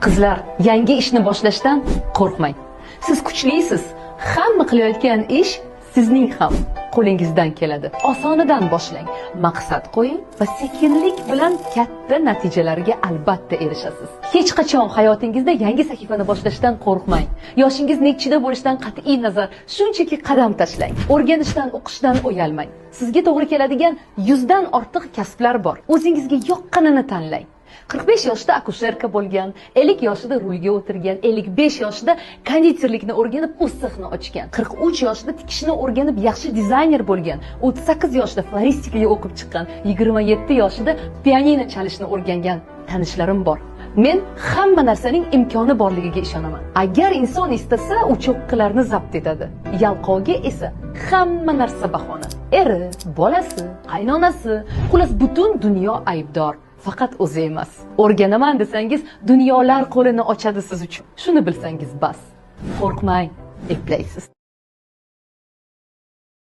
Qizlar, yangi ishni boshlashdan qo'rqmang. Siz kuchlisiz. Hamma qilayotgan ish sizning ham qo'lingizdan keladi. Osonidan boshlang. Maqsad qo'ying va sekinlik bilan katta natijalarga albatta erishasiz. Hech qachon hayotingizda yangi sahifani boshlashdan qo'rqmang. Yoshingiz nechida bo'lishidan qat'iy nazar, shunchaki qadam tashlang. O'rganishdan, o'qishdan uyalmang. Sizga to'g'ri keladigan 100 dan ortiq kasblar bor. O'zingizga yoqqanini tanlang. 45 yoshda akusherka bo'lgan, 50 yoshida rulga o'tirgan, 55 yoshida konditerlikni o'rganib o'z sexini ochgan, 43 yoshida tikishni o'rganib yaxshi dizayner bo'lgan, 38 yoshida floristikaga o'qib chiqqan, 27 yoshida pianino chalishni o'rgangan tanishlarim bor. Men hamma narsaning imkoni borligiga ishonaman. Agar inson istasa, u cho'qqilarni zabt etadi. Yalqovga esa hamma narsa bahona. Eri, bolasi, qaynonasi, xullas butun dunyo aybdor. Faqat o'zi emas. O'rganaman desangiz, dunyolar qo'lini ochadi siz uchun. Shuni bilsangiz bas. Qo'rqmang, eplaysiz.